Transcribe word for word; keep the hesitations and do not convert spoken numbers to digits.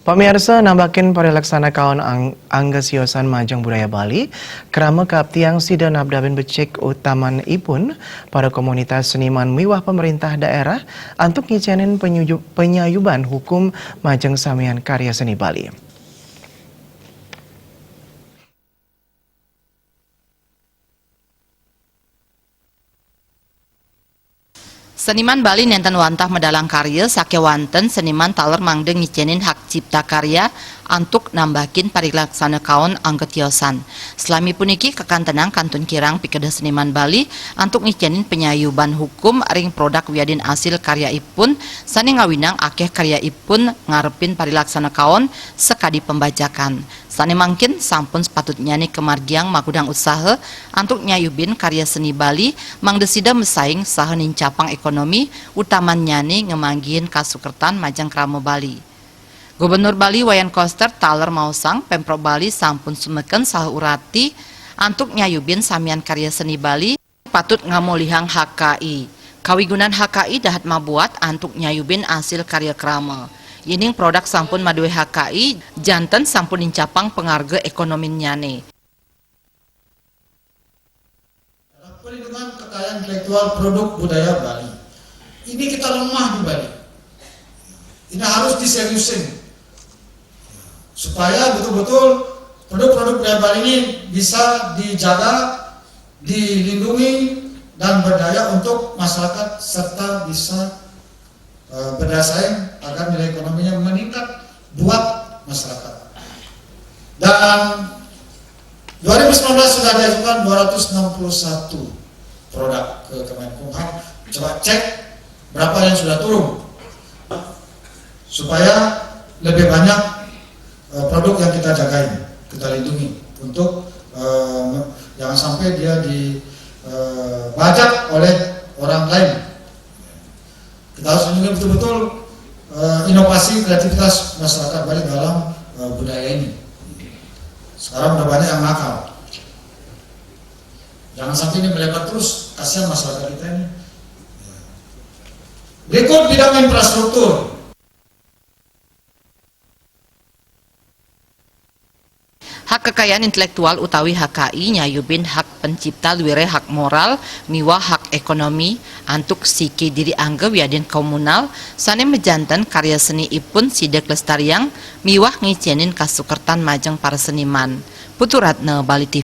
Pamiarsa, nambakin parilaksana kaon ang-, angga siosan majeng budaya Bali, krama kaaptiang sida nabdabin becik utamanipun para komunitas seniman miwah pemerintah daerah antuk ngicenin penyuju-, penyayuban hukum majeng samian karya seni Bali. Seniman Bali nenten wantah medalang karya sakewanten seniman taler mangda ngicenin hak cipta karya antuk nambakin parilaksana kaon angga tiosan. Selami puniki kakantenang kantun kirang pikedeh seniman Bali antuk ngicenin penyayuban hukum ring produk wiadin asil karyaipun sane ngawinang akeh karyaipun ngarepin parilaksana kaon sakadi pembajakan. Sane mangkin sampun sepatutnyane kamargiang magudang usaha antuk nyayubin karya seni Bali mangda sida masaing saha nincapang ekonomi, utamannyane ngamanggihin kasukertan majeng krama Bali. Gubernur Bali Wayan Koster taler maosang Pemprov Bali sampun sumeken saha urati antuk nyayubin samian karya seni Bali patut ngamolihang H K I. Kawigunan H K I dahat mabuat antuk nyayubin asil karya krama. Yening produk sampun madue H K I, janten sampun nincapang pangarga ekonominnyane. Pelindungan kekayaan intelektual produk budaya Bali. Ini kita lemah di Bali. Ini harus diseriusin. Supaya betul-betul produk-produk budaya Bali ini bisa dijaga, dilindungi, dan berdaya untuk masyarakat serta bisa, eh, berdaya saing agar nilai ekonominya meningkat buat masyarakat. Dan dua ribu sembilan belas sudah diajukan dua ratus enam puluh satu produk ke Kemenkumham. Coba cek berapa yang sudah turun. Supaya lebih banyak, eh, produk yang kita jagain, kita lindungi untuk, eh, me-, jangan sampai dia di, eh, bajak oleh orang lain. Kita harus lindungi betul-betul, eh, inovasi kreativitas masyarakat Bali dalam, eh, budaya ini. Sekarang udah banyak yang nakal. Jangan sampai ini melebar terus, kasihan masyarakat kita ini. Berikut bidang infrastruktur. Hak kekayaan intelektual utawi H K I nyayubin hak pencipta luire hak moral miwah hak ekonomi antuk siki diri angga wiadin komunal sane majanten karya seni ipun sida klestariang miwah ngicenin kasukertan majeng para seniman. Putu Ratna, Bali T V.